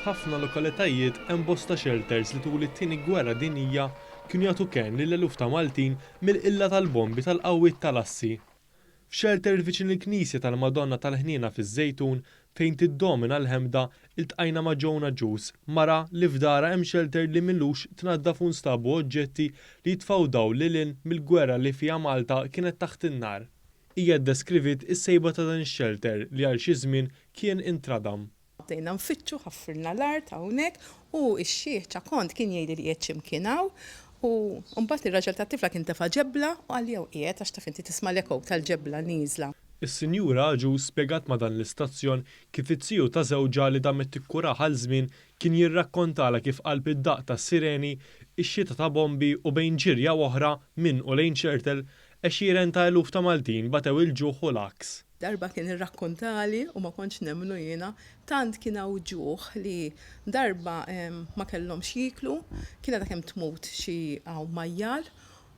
F'ħafna lokalitajiet hemm bosta xelters li tul it-Tieni Gwerra Dinjija kienu jagħtu kenn lil eluf ta' Maltin mill-qilla tal-bombi tal-qawwiet tal-assi. F'xelter viċin il-Knisja tal-Madonna tal-Ħniena fiż-Żejtun, fejn tiddomina l-ħemda, iltqajna ma' Joan Agius, mara li f'darha hemm xelter li m'ilux tnaddaf u nstabu oġġetti li jitfgħu dawl lil hinn mill-gwerra li fiha Malta kienet taħt in-nar. Hija ddeskriviet is-sejba ta' dan ix-xelter li għal xi żmien kien intradam. Bdejna nfittxu, ħaffirna l-art hawnhekk u x-xiħ ċakont kien jgħidli li qiegħed xi mkien hawn u mbagħad ir-raġel tat-tifla kien tefa' ġebla u qalli hawn qiegħed għax taf inti tisma' l-echo tal-ġebla nieżla. Is-Sinjura Agius spjegat ma' dan l-istazzjon kif iz-ziju ta' żewġha li damet tikkurah għal żmien kien jirrakkontalha kif qalb id-daqq tas-sireni, ix-xita ta' bombi u bejn ġirja u oħra minn u lejn Ċertel, għexieren ta' eluf ta' Maltin batew il-ġuħ u l-għaks. Darba kien irrakkontali u ma kontx nemmnu jiena, tant kien hawn ġuħ li darba ma kellhomx jieklu, kien għadha kemm tmut xi hawn majjal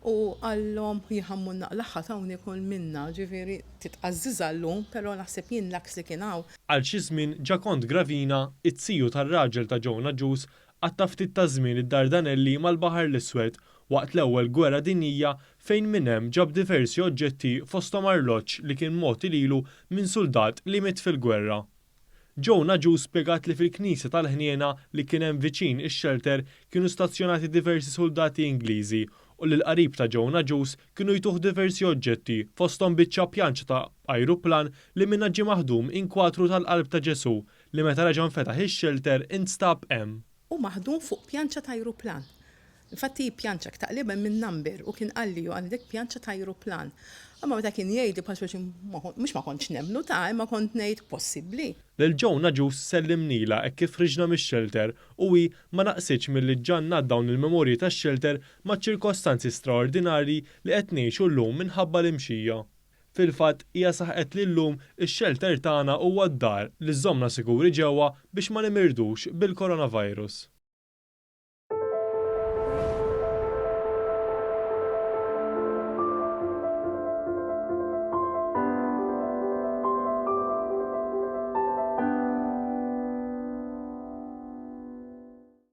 u qallhom jien ħa mmur naqlagħha taw niekol minnha, ġifieri titqażżiżha llum, però naħseb jien l-għaks li kien hawn. Għal xi żmien Ġakont Gravina, it-ziju tar-raġel ta' Joan Agius, Qatta' ftit taż-żmien id-Dardanelli mal-Baħar l-Iswed waqt l-Ewwel Gwerra Dinjija fejn minn hemm ġab diversi oġġetti fosthom arloġġ li kien mogħti lilu minn suldat li miet fil-gwerra. Joan Agius spjegat li fil-Knisja tal-Ħniena li kien hemm viċin ix-xelter kienu stazzjonati diversi suldati Ingliżi u li l-qarib ta' Joan Agius kienu jtuh diversi oġġetti fosthom biċċa pjanċa ta' ajruplan li minnha ġie maħdum inkwatru tal-Qalb ta' Ġesù li meta reġa' nfetaħ ix-xelter instab hemm. Hu maħdum fuq pjanċa t'ajruplan. Infatti hi pjanċa taqliba hemm in-number u kien qalli hu qalli dik pjanċa t'ajruplan. Imma meta kien jgħidli bħal speċi mhux ma kontx nemmnu ta' imma kont ngħid possibbli. Lil Joan Agius sellimnilha hekk kif ħriġna mix-xelter u hi ma naqsitx milli ġġannat dawn il-memorji tax-xelter maċ-ċirkostanzi straordinarji li qed ngħixu llum minħabba l-imxija. Fil-fatt, hija saħqet li llum ix-xelter tagħna huwa d-dar li żżommna sikuri ġewwa biex ma nimirdux bil-coronavirus.